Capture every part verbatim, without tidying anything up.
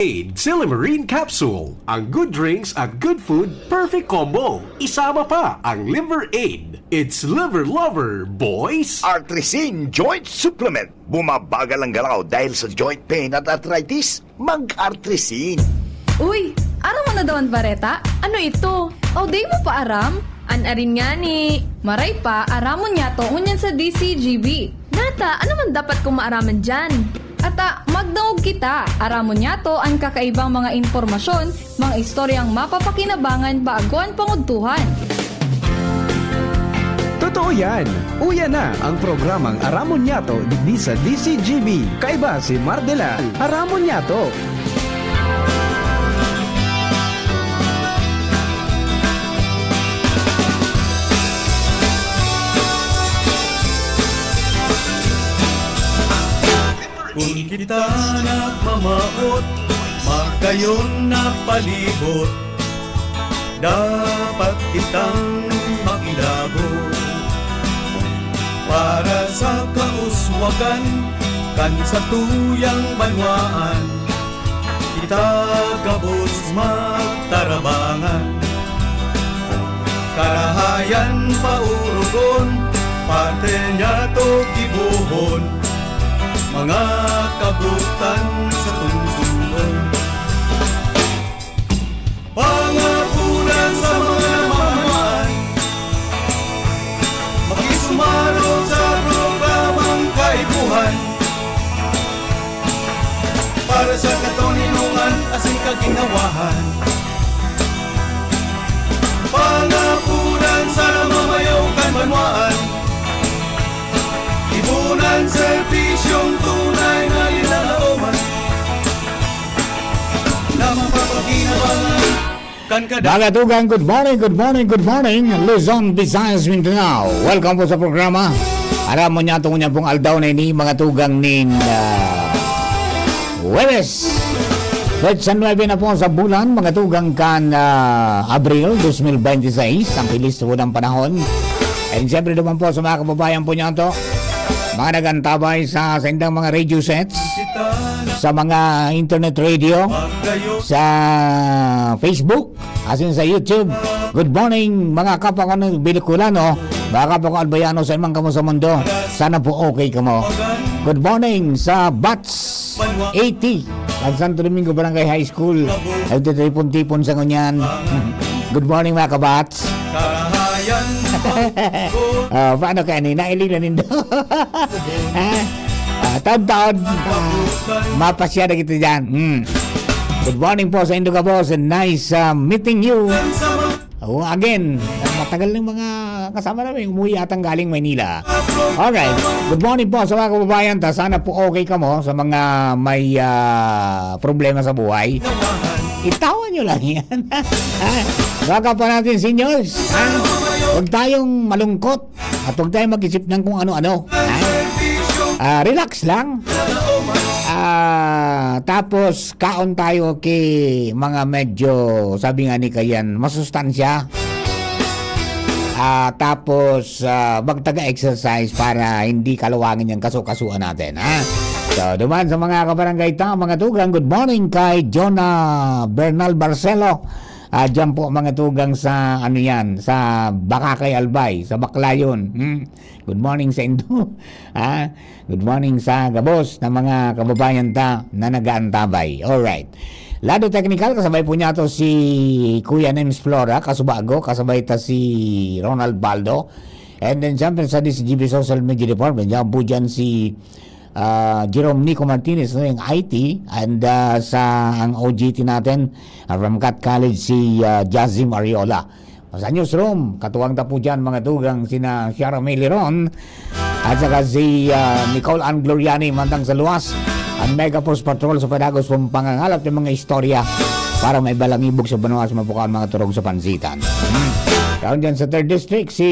Aid, Silimarine Capsule. Ang good drinks at good food, perfect combo. Isama pa ang Liver Aid. It's Liver Lover, boys! Artrisin Joint Supplement. Bumabagal ang galaw dahil sa joint pain at arthritis. Mag-Artrisin. Uy, aram mo na daw an bareta? Ano ito? O, di mo pa aram? An arin ngani. Maray pa, aramon niyato ngunyan sa D C G B. Nata, ano man dapat kong maaraman diyan? Ata, magdangog kita. Aramon niyato an kakaibang mga impormasyon, mga istoryang mapapakinabangan bago an pangudtuhan. Totoo yan! Uya na ang programang Aramon Niyato digdi sa D C G B. Kaiba si Mardelal. Aramon Niyato! Kun kita nagmamawot, magayon na palibot, dapat kitang makilabot para sa kauswagan kan satuyang banwaan. Kita gabos magtarabangan, karahayan paurugon, parte niyato gibohon, mga kabutan sa tungsungon. Pangapunan sa mga namamayan, makisumarog sa programang Kaipuhan para sa katoninongan asin kaginhawahan. Pangapunan sa namamayo kan banwaan, ipunan serbisyong tunay na linalaoman, na mapapakinabangan kan kada- Mga tugang, good morning, good morning, good morning, Luzon, Visayas, Mindanao. Welcome po sa programa. Aramon Niyato ngunyan pong aldaw na ini, mga tugang, nin, ah, Huwebes. Petsa nuebe na po sa bulan, mga tugang, kan, ah, Abril dos mil bente seis. Ang bilis po ng panahon. And siyempre naman po sa mga kababayan po niyato, mga nag-antabay sa saindang mga radio sets, sa mga internet radio, sa Facebook, asin sa YouTube. Good morning, mga kapwa ko na Bicolano, mga kapwa ko Albayano, sa imang kamo sa mundo. Sana po okay kamo. Good morning sa Bats eighty, ang Santo Domingo Barangay High School. Nagtitipon-tipon sa ngunyan. Good morning, mga kabats. Ah, paano kaya ni? Nailing na nindo. Ha? Ah, taon-taon, ah, mapasya na kita dyan. Hmm. Good morning po sa indo gabos, and nice, ah, meeting you. Oh, again, matagal ng mga kasama namin, umuwi atang galing Maynila. Alright. Good morning po sa mga kababayan ta. Sana po okay kamo sa mga may, ah, problema sa buhay. Itawan nyo lang yan. Ha? Baka pa natin, seniors. Ha? Huwag tayong malungkot at huwag tayong mag-isip ng kung ano-ano. Ha? Ah, relax lang. Ah, tapos, kaon tayo ki mga medyo, sabi nga ni Kayan, masustansya. Ah, tapos, ah, magtaga-exercise para hindi kalawangin yung kaso-kasuan natin, ha? So, duman sa mga kabarangay ta, mga tugang, good morning kay Jonah Bernal Barcelo. Ah, dyan po, mga tugang, sa, ano yan, sa Bacacay, Albay, sa Baclayon. Hmm? Good morning sa indo. Ha? Good morning sa gabos na mga kababayan ta na nag-aantabay. Alright. Lado teknikal, kasabay po niya to si Kuya Nems Flora, kasubago, kasabay ta si Ronald Baldo. And then, siyempre, sa D C G B Social Media Department, yan po dyan si, ah, Jerome Nico Martinez, no, yung I T, and, ah, sa ang O G T natin, ah, from Cat College, si, ah, Jazim Ariola. Sa newsroom, katuwang ta po dyan, mga tugang, sina Shara May Leron at saka si, ah, Nicole Ann Gloriani, mantang sa luwas, ang Mega Force Patrol sa padagos pong pangangalap ng mga istorya para may balangibog sa banwa sa mapukaon mga turog sa pansitan. Hmm. Karon dyan sa third District, si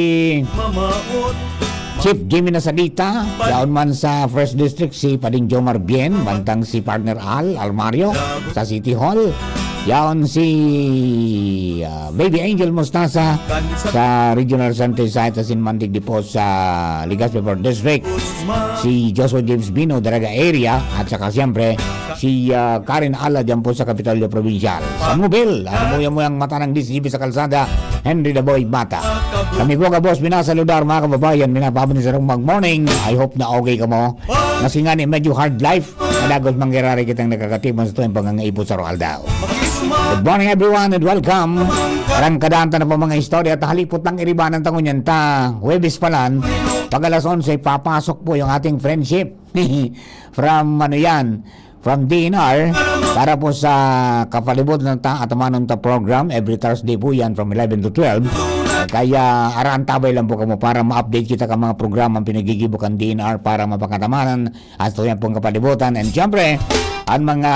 Chief Jimmy Nasadita, yaon man sa first District, si Pading Jomar Bien, mantang si Partner Al Almario sa City Hall. Yaon si, ah, Baby Angel Mostasa sa Regional Center sa Itasin Mandig Depot sa Legazpi Fourth District. Si Joshua James Bino, Daraga area, at saka siyempre si, ah, Karen Ala diyan po sa Kapitolyo Provincial. Sa Mobile, ang muya-muyang mata ng D C G B sa kalsada, Henry the Boy Bata. Kami po, gabos, minasaludar, mga kababayan, minapabon sa rong mag-morning. I hope na okay kamo. Kasi nga ni, medyo hard life. Madagos mangyarari kitang nakakatiman sa tuwing pangangaipo sa roaldaw. Good morning, everyone, and welcome. Parang kadanta na po mga istorya at halipot ng iribanan tango niyan ta. Huwebes pa lang, pag alas onse, papasok po yung ating friendship. From ano yan? From D N R, para po sa kapalibot ng ta atamanon ta program, every Thursday po yan from eleven to twelve. Kaya araan tabay lang po kamo para ma-update kita ka mga programa ang pinagigibo kan D N R para mapakatamanan hasta yan pong kapalibutan. And siyempre, ang mga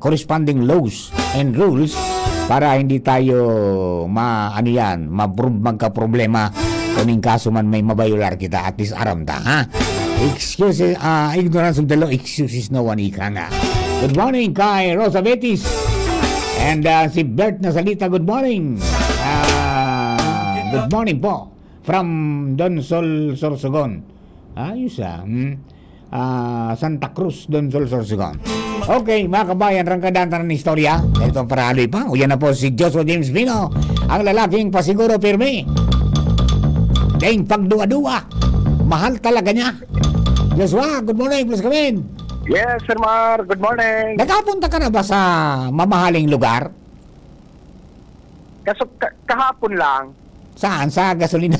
corresponding laws and rules para hindi tayo ma-, ano yan, ma-, magkaproblema kung in kaso man may mabayular kita, at least aram ta, ha? Excuses, ah, ignorance of the law, excuses no one, ika nga. Good morning kay Rosa Betis. And, ah, si Bert Nasalita, good morning. Ah, good morning po. From Don Sol Sorsogon. Ayos, ah. Hmm. Ah, Santa Cruz, Don Sol Sorsogon. Okay, mga kabayan, rangkadan ta na ng istorya. Ito ang paraloy pa. Uyan na po si Joshua James Bino, ang lalaking pasiguro pirmi. Ding pagduwa-duwa. Mahal talaga niya. Joshua, good morning, please come in. Yes, Sir Mar. Good morning. Nakapunta ka na ba sa mamahaling lugar? Kaso, ka-, kahapon lang. Saan? Sa gasolina?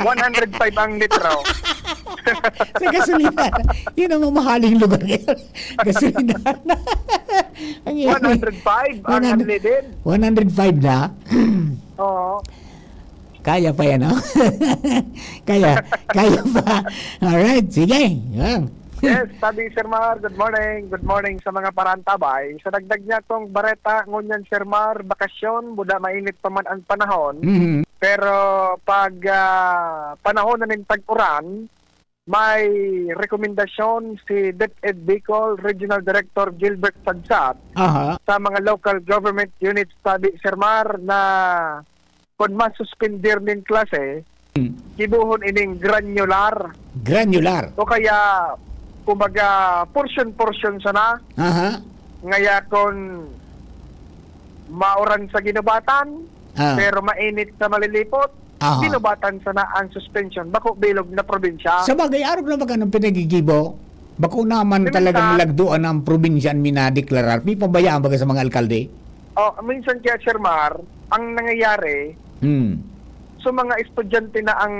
One hundred five ang litro. Sa gasolina. Yun ang mamahaling lugar ngayon. Gasolina. Ang One hundred five ang one hundred, unleaded. One hundred five na? Oo. Kaya pa yan, oh. Kaya, kaya pa. Alright, sige. Yan. Yes, sabi Sir Mar, good morning. Good morning sa mga parantabay. Sa dagdag niya tong bareta, ngunyan Sir Mar, bakasyon, buda mainit pa man ang panahon. Mhm. Pero pag, ah, panahon na nin tag-uran, may rekomendasyon si DepEd Bicol Regional Director Gilbert Sadsad Aha. sa mga local government units, sabi Sir Mar, na kun masuspender nin klase, Hmm. gibohon ining granular. Granular. O kaya, kumbaga, portion-portion sana. Aha. Ngaya kun mauran sa ginubatan, Ah. pero mainit sa malilipot, Aha. ginubatan sana ang suspension. Bako bilog na probinsya. Sa bagay, arog na baga ng pinagigibo? Bako naman Minsan talagang lagduan ang probinsya ang minadeklarar. May pabayaan baga sa mga alkalde? Oh, minsan kaya, Sir Mar, ang nangyayari, Hmm. so mga estudyante na ang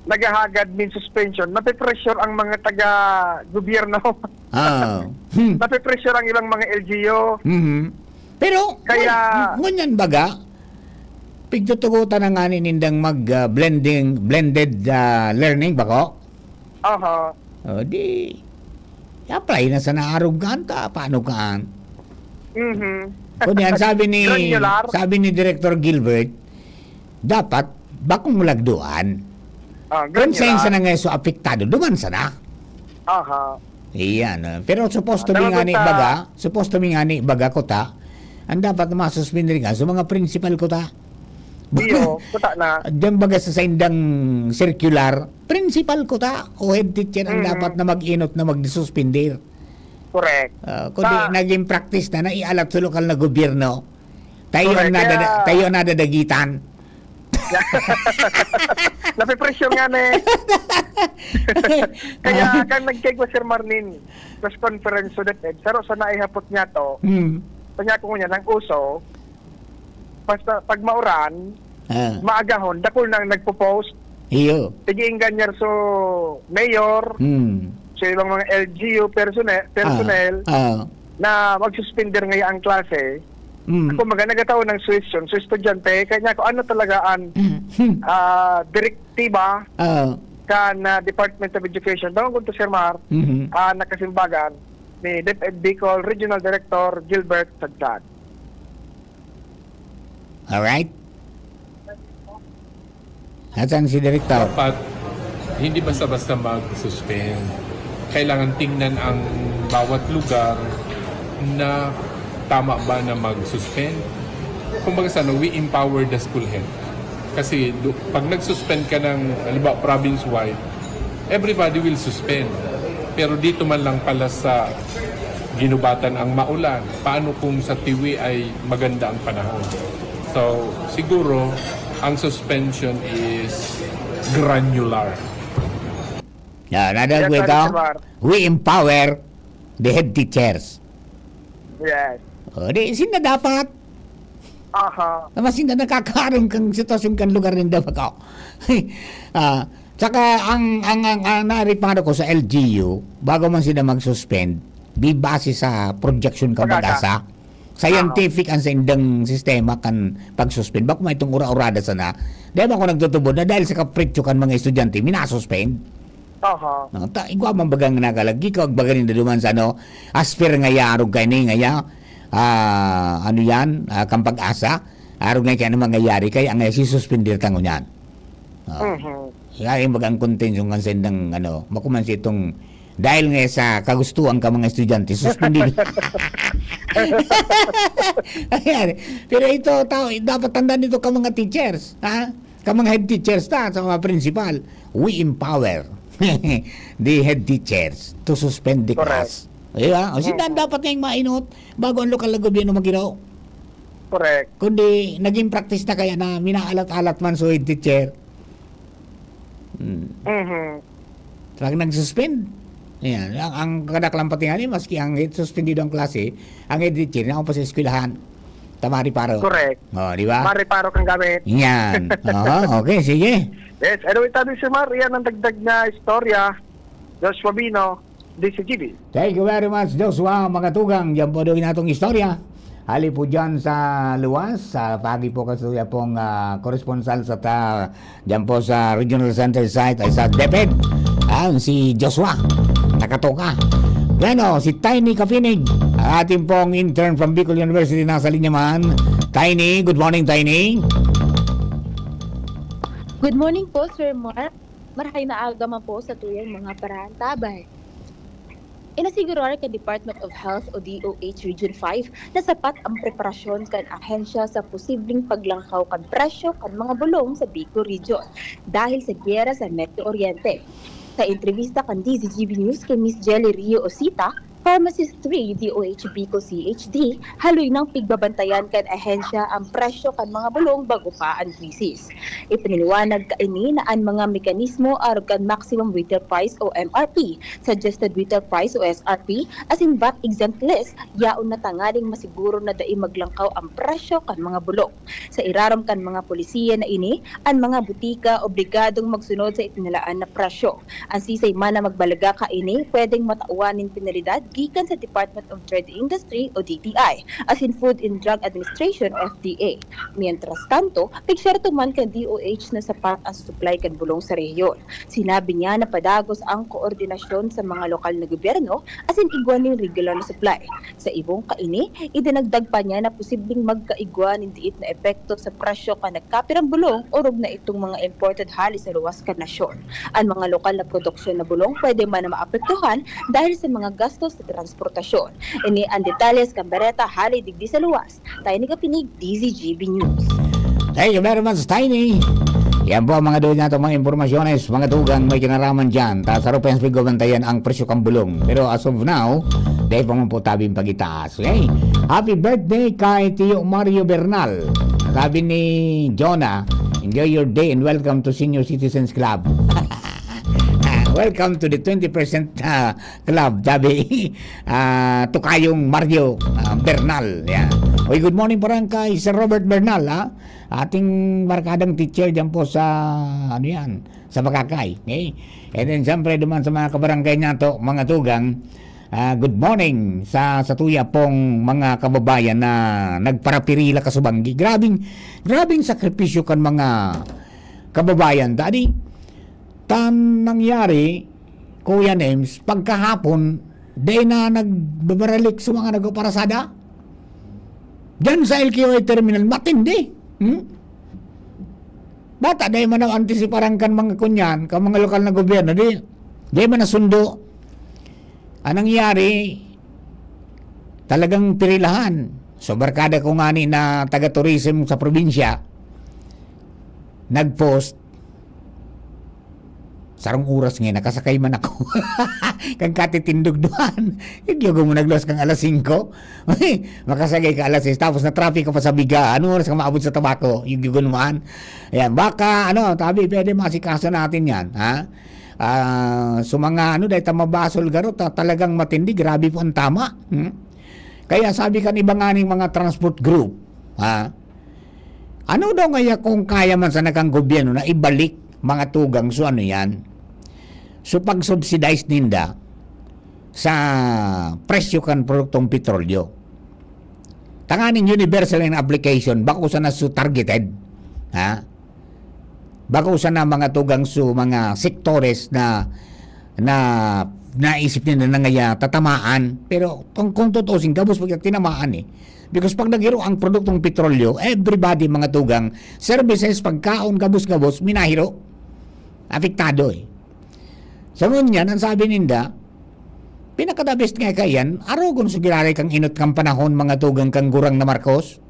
naghahagad nin suspension, nape-pressure ang mga taga-gobyerno. Ah. Hmm. Nape-pressure ang ilang mga L G U. Mhm. Pero, Kaya ngun-, ngunyan baga, pigtutugotan na nga ni nindang mag, ah, blending, blended, ah, learning, bako? Aha. O, di, apply na sa naarog kaan ta, paano kaan? Mhm. Kundi ang sabi ni, Granular. sabi ni Director Gilbert, dapat bakong lagduan. Ah, Kung saan granular. sana nga so apektado, duman sana. Aha. Iyan, ah. Pero supposed to Ah, be nga ni talagang ta- baga, supposed to be nga ni baga kuta, ang dapat na masuspindi nga, so mga principal kuta. Iyo, kuta na. Diyan baga sa saindang circular, principal kuta o head teacher ang Mm. dapat na mag-inot na magsuspindir. Correct. Ah, kundi Sa naging practice na, naialat sa lokal na gobyerno. Tayo Correct. ang nadada-, Kaya tayo ang nadadagitan. Nape-pressure nga na eh. Kaya kan nagkaigwa Sir Marnin, press conference sa DepEd, saro sa naihapot niya to, Hmm. kanya ko niya, nang uso, basta pag mauran, Ah. maagahon, dakul nang nagpo-post. Iyo. Sige, inggan niya so mayor, Hmm. so ibang mga L G U personnel, Ah. personnel, Ah. na magsuspender ngaya ang klase. Hmm. Kumbaga, nagataon ng suwestyon sa estudyante, kanya kung ano talaga ang, Hmm. ah, direktiba Ah. kan, ah, Department of Education. Tawag ko to, Sir Mar, Mhm. ah, nakasimbagan ni DepEd Bicol Regional Director Gilbert Sadsad. Alright. Asan si Direktor? Dapat, hindi basta-basta mag-suspend. Kailangan tingnan ang bawat lugar na Tama ba na mag-suspend? Kumbaga sa ano, we empower the school head. Kasi do, pag nag-suspend ka ng, halimbawa, province-wide, everybody will suspend. Pero dito man lang pala sa ginubatan ang maulan, paano kung sa Tiwi ay maganda ang panahon? So, siguro, ang suspension is granular. Yeah, nadagwe ito. We empower the head teachers. Yes. O, di, sinda dapat. Aha. Na mas sinda nakakaron kang sitwasyon kan lugar ninda bako. Ah, saka ang ang ang, ang nariparo ko sa L G U, bago man sila mag-suspend, bibase sa projection kan Pag-asa. pag-asa. Scientific ang sa indang sistema kan pag-suspend. Bako may itong ura-urada sana. Dahil ako nagtutubod na dahil sa kapritsyo kan mga estudyante, minasuspend. Aha. No, ta, igwa man bagang nakalagi ka, baga ninda duman sa ano, aspir nga yarog kay ni ngaya, ah, ano yan, ah, kang pag-asa, arog nga kaya na mangyayari kay ang si suspender tango niyan. Ah, Mhm. Kaya yung bagang contention kan sendang ano, makuman si itong dahil nga sa kagustuhan ka mga estudyante, suspended. Ayan. Pero ito, tao, dapat tandaan nito ka mga teachers, ha? Ka mga head teachers ta, sa mga principal, we empower the head teachers to suspend the Correct. class. Di ba? O, sinda ang dapat ngayong mainot bago ang lokal na gobyerno magiraw. Correct. Kundi naging practice na kaya na minaalat-alat man sa head teacher. Hmm. Mhm. Pag nag-suspend, ayan, ang, ang kadaklan pati nga ni, maski ang suspendido ang klase, ang head teacher, na pa sa eskwelahan. Tamari paro. Correct. O, di ba? Mariparo kang gamit. Yan. Oo, okay, sige. Yes, anyway, tabi si Mar, yan ang dagdag na istorya. Joshua Bino, D C G B. Thank you very much, Joshua. Mga tugang, yan po daw yung atong istorya. Hali po dyan sa luwas, sa pagi po kasi pong ah, corresponsal sa ta, dyan po sa regional center site ay sa DepEd. Ang si Joshua, nakatoka. Bueno, si Tiny Kapinig, ang ating pong intern from Bicol University, nasa linya man. Tiny, good morning, Tiny. Good morning po, Sir Mark. Marahay na aga man po sa tuyang mga parantabay. Inasigurar kan Department of Health o D O H Region five na sapat ang preparasyon kan ahensya sa posibleng paglangkaw kan presyo kan mga bulong sa Bicol Region dahil sa giyera sa Medio Oriente. Sa entrebista kan D Z G B News kay Miss Jelly Rio Osita, Pharmacist three, D O H Bicol C H D, haloy nang pigbabantayan kan ahensya ang presyo kan mga bulong bago pa ang krisis. Ipinaliwanag kaini na an mga mekanismo arog kan maximum retail price o M R P, suggested retail price o S R P, asin V A T exempt list, yaon na tanganing masiguro na dai maglangkaw ang presyo kan mga bulong. Sa irarom kan mga polisiya na ini, an mga butika obligadong magsunod sa itinalaan na presyo. An sisay man na magbalaga kaini pwedeng matawan nin penalidad gikan sa Department of Trade and Industry o D T I, asin Food and Drug Administration o F D A. Mientras tanto, pigsyerto man kan D O H na sapat ang supply kan bulong sa rehiyon. Sinabi niya na padagos ang koordinasyon sa mga lokal na gobyerno asin igwa nin regular na supply. Sa ibong kaini, idinagdag pa niya na posibleng magkaigwa nin diit na epekto sa presyo kan nagkapirang bulong orog na itong mga imported hali sa luwas kan nasyon. An mga lokal na produksyon na bulong pwede man na maapektuhan dahil sa mga gastos sa transportasyon. Ini an detalye sa kambereta hali digdi sa luwas. Tiny Kapinig, D Z G B News. Thank you very much, Tiny. Yan po ang mga doon natin mga impormasyones, mga tugang may kinaraman dyan. Taas sa rupiang pigbabantayan ang presyo kang bulong. Pero as of now, dahil pa man po tabing pagitaas. Okay? Happy birthday kay Tio Mario Bernal. Sabi ni Jonah, enjoy your day and welcome to Senior Citizens Club. Welcome to the twenty percent uh, club, sabi ah, Tukayong Mario ah, Bernal. Yan. Oy, good morning po rin kay Sir Robert Bernal, ha? Ating barkadang teacher dyan po sa, ano yan, sa Bagakay. Okay? And then, siyempre, duman sa mga kabarangay nato, mga tugang, ah, good morning sa, sa tuya pong mga kababayan na nagparapirila kasubanggi. Grabing, grabing sakripisyo kan mga kababayan. Dadi, tan nangyari, Kuya Nems, pagkahapon, dai na nagbabaralik sa mga nagpaparasada. Diyan sa L K O A terminal, matindi. Hmm? Bata, dai man ang antisiparan kan mga kunyan, kan mga lokal na gobyerno, di, dai man nasundo. Ang nangyari, talagang pirilahan. So, barkada ko ngani na taga-tourism sa probinsya, nag-post, "Sarong oras nga, nakasakay man ako." Kan katitindog duman. Yung gyugo mo nagluwas kang alas singko. Makasakay ka alas sais, tapos na-traffic ka pa sa Biga. Anong oras ka maabot sa Tabaco? Yung gyugo naman. Ayan, baka, ano, tabi, pwede masikaso natin yan, ha? Ah, so mga, ano, dahil ta mabasol garo, ta-, talagang matindi, grabe po ang tama. Hmm? Kaya sabi kan iba nganing mga transport group, ha? Ano daw ngaya kung kaya man sana kan gobyerno na ibalik mga tugang, so ano yan? So pag-subsidize ninda sa presyo kan produktong petrolyo. Tanganing universal in application, bako sana so targeted. Ha? Bako sana mga tugang so mga sektores na, na naisip nila na ngaya tatamaan. Pero kung, kung tutuusin, gabos pag tinamaan eh. Because pag naghiro ang produktong petrolyo, everybody, mga tugang, services, pagkaon, gabos-gabos, minahiro. Apektado eh. Sa ngunyan, ang sabi ninda, pinaka-the best nga kaiyan, arogon so giraray kang inot kang panahon, mga tugang kang gurang na Marcos.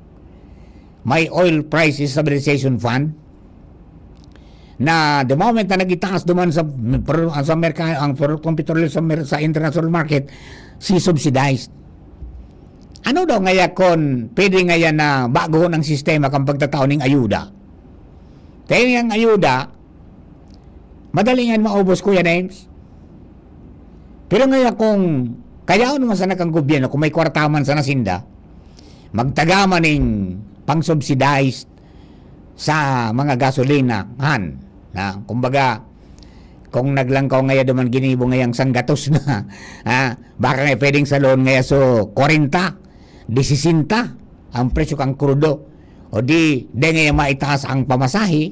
May oil price stabilization fund na the moment na nagitaas duman sa, sa merka-, ang produktong petrolyo sa, mer-, sa international market, si subsidized. Ano daw ngaya kon pwede ngaya na bagohon ang sistema kan pagtatao ning ayuda? Kaya ang ayuda, madali yan maubos, Kuya Names. Pero ngaya kung kayaon naman sana kang gobyerno, kung may kwarta man sana sinda, magtagama ning pang-subsidize sa mga gasolinahan. Na, kumbaga, kung naglangkaw ngaya duman ginibo ngayang sanggatos na, ha, baka nga pwedeng salon ngaya so kwarenta, di sesenta ang presyo kang krudo. O di, di ngaya maitaas ang pamasahe,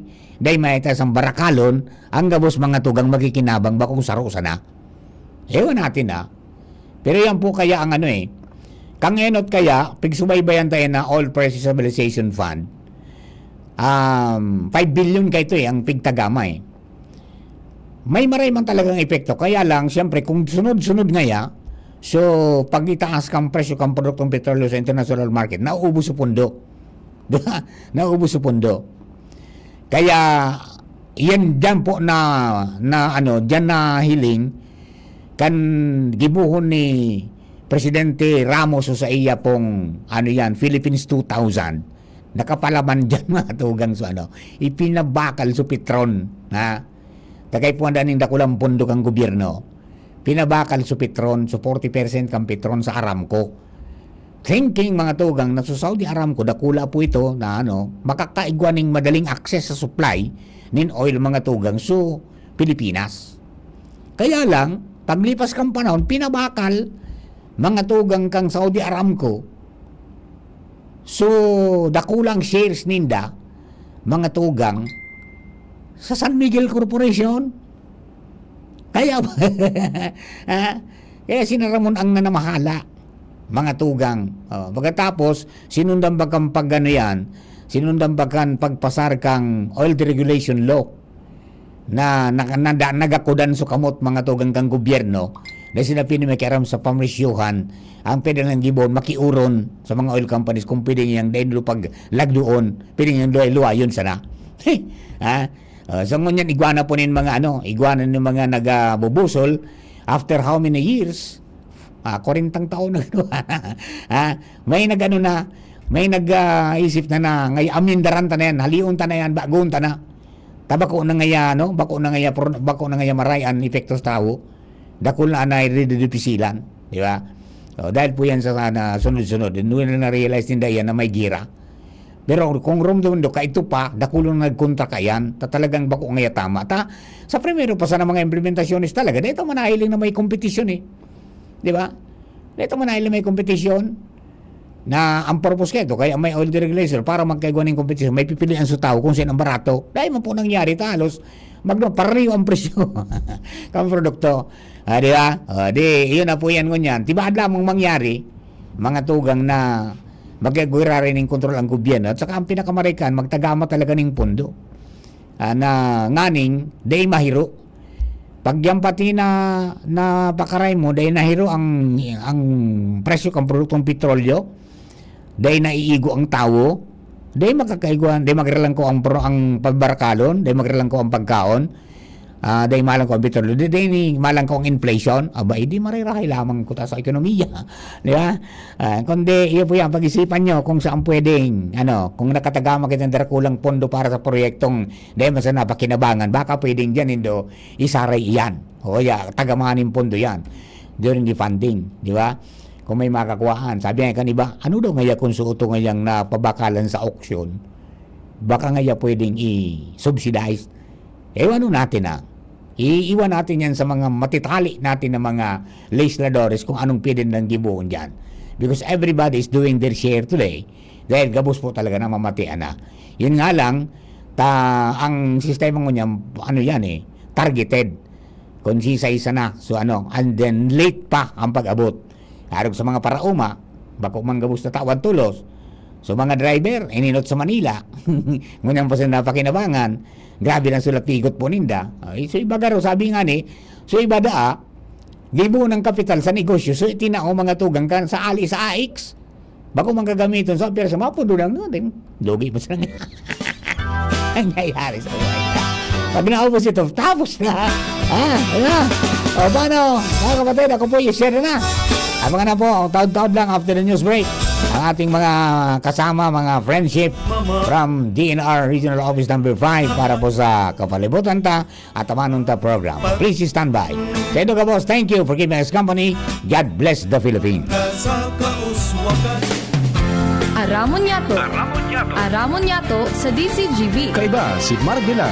di maitaas ang barakalon, ang gabos mga tugang makikinabang bakong saro sana. Ewan natin, ah. Pero yan po kaya ang ano eh. Kang enot kaya, pigsubaybayan tayo na Oil Price Stabilization Fund. Um, five billion ka ito eh, ang pigtagama eh. May maray man talagang epekto. Kaya lang, siyempre, kung sunod-sunod ngaya, so, pag itaas kang presyo kang produktong petrolyo sa international market, nauubos sa pundo. Di ba? Nauubos sa pundo. Kaya, yan dyan po na, na ano, dyan na hiling kan gibuhon ni Presidente Ramos o sa iya pong, ano yan, Philippines two thousand. Nakapalaman dyan, mga tugang, so ano, ipinabakal so Petron, ha? Tagay po ang daning dakulang pondo kang gobyerno. Pinabakal so Petron, so forty percent kang Petron sa Aramco. Thinking, mga tugang, na so Saudi Aramco, dakula po ito na ano, makakaigwa ning madaling access sa supply nin oil, mga tugang, so Pilipinas. Kaya lang, paglipas kang panahon, pinabakal, mga tugang kang Saudi Aramco, so dakulang shares ninda, mga tugang, sa San Miguel Corporation. Kaya, ha? Kaya si Ramon ang nanamahala, mga tugang. Oh, pagkatapos, sinundan ba kang pag-ano yan? Sinundan ba kang pagpasar kang oil deregulation law? Na, na, na, na nagakudan so kamot, mga tugang kang gobyerno, na sila pini makiaram sa pamrisyuhan, ang pwede lang gibon, makiuron sa mga oil companies kung pwede niyang dain lupag lagdoon, pwede niyang luway-luwayon sana. Ha? Ah, so ngunyan, igwa na po nin mga ano, igwa na nin mga nagabubusol, after how many years? Ah, kwarentang taon na gano'n. Ha? May nag-ano na, may nag, ah, isip na na, ngay-, amindaran ta na yan, halion ta na yan, bagoon ta na. Ta bako na ngaya, no? Bako na ngaya, pro-, bako na ngaya maray an epekto sa tawo. Dakul na anay rididipisilan, di ba? O, dahil po yan sa, sa na sunod-sunod. Nung na na-realize ninda yan na may gira. Pero kung rumdum do, kaito pa, dakulon na nagkontra kayan, ta talagang bako ngaya tama. Ta, sa primero pa sana mga implementasyones talaga, dahil ito manahiling na may kompetisyon eh. Di ba? Dahil ito manahiling na may kompetisyon, na ang purpose kaito, kaya may oil deregulation para magkaigwa ning kompetisyon, may pipilian sa tao kung sino ang barato. Dahil man po nangyari, ta halos magno, pareho ang presyo kan produkto. Ah, di ba? Ah, di, yun na po yan ngunyan. Tibaad lamang mangyari, mga tugang na magkagwiraray ning kontrol ang gobyerno. At saka ang pinakamarikan, magtagama talaga ning pondo. Ah, na nganing, di mahiro. Pag yan pati na, napakaray mo, dahil nahiro ang, ang presyo kan produktong petrolyo, Dai naiigo ang tawo, dai makakaigwa, dai magralangko ang pro-, ang pagbarakalon, dai magralangko ang pagkaon, ah, dai malangko ang petrolyo, dai, dai ni malangko ang inflation. Aba, edi marirahay lamang kuta sa ekonomiya, di ba? Ah, kundi, iyo po yan, pag-isipan nyo kung saan pwedeng, ano, kung nakatagama kitang darakulang pondo para sa proyektong dai man sana pakinabangan, baka pwedeng dyan, indo, isaray iyan. O, ya, tagamahan yung pondo yan during the funding, di ba? Kung may makakuhaan. Sabi nga kan iba, "Ano daw ngaya kung suoto ngayang napabakalan sa auction? Baka ngaya pwedeng i-subsidize." Ewan natin na. Iiwan natin yan sa mga matitali natin na mga legisladores kung anong pwede nilang gibohon dyan. Because everybody is doing their share today. Dahil gabos po talaga na mamatian na. Yun nga lang, ta-, ang sistema ngunyan, ano yan eh, targeted. Kung sisa-isa na, so ano, and then late pa ang pag-abot. Arog sa mga paraoma, bako man gabos na tawan tolos. So mga driver, ininot sa Manila. Ngunyan pa sila napakinabangan. Grabe lang sila pigot po ninda. Ay, so iba garo, sabi nga ni, so iba daa, gibo ng kapital sa negosyo. So itinao mga tugang kan sa ali sa A I X. Bako man gagamiton sa piyersa, mapundo lang nun. Lugi pa sila. Ang nangyayari sa buhay. Pag naubos ito, tapos na. Ah, ano? O, paano? Mga kapatid, ako po, i-share na. Abangan na po, taod-taod lang after the news break. Ang ating mga kasama, mga friendship from D N R Regional Office Number five para po sa Kapalibutan Ta at Tamanon Ta program. Please stand by. Sa inyo, boss, thank you for keeping us company. God bless the Philippines. Aramon niyato. Aramon niyato sa D C G B. Kaiba si Mark Villar.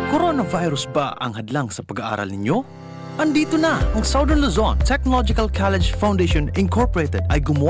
Coronavirus ba ang hadlang sa pag-aaral ninyo? Andito na ang Southern Luzon Technological College Foundation Incorporated ay gumawa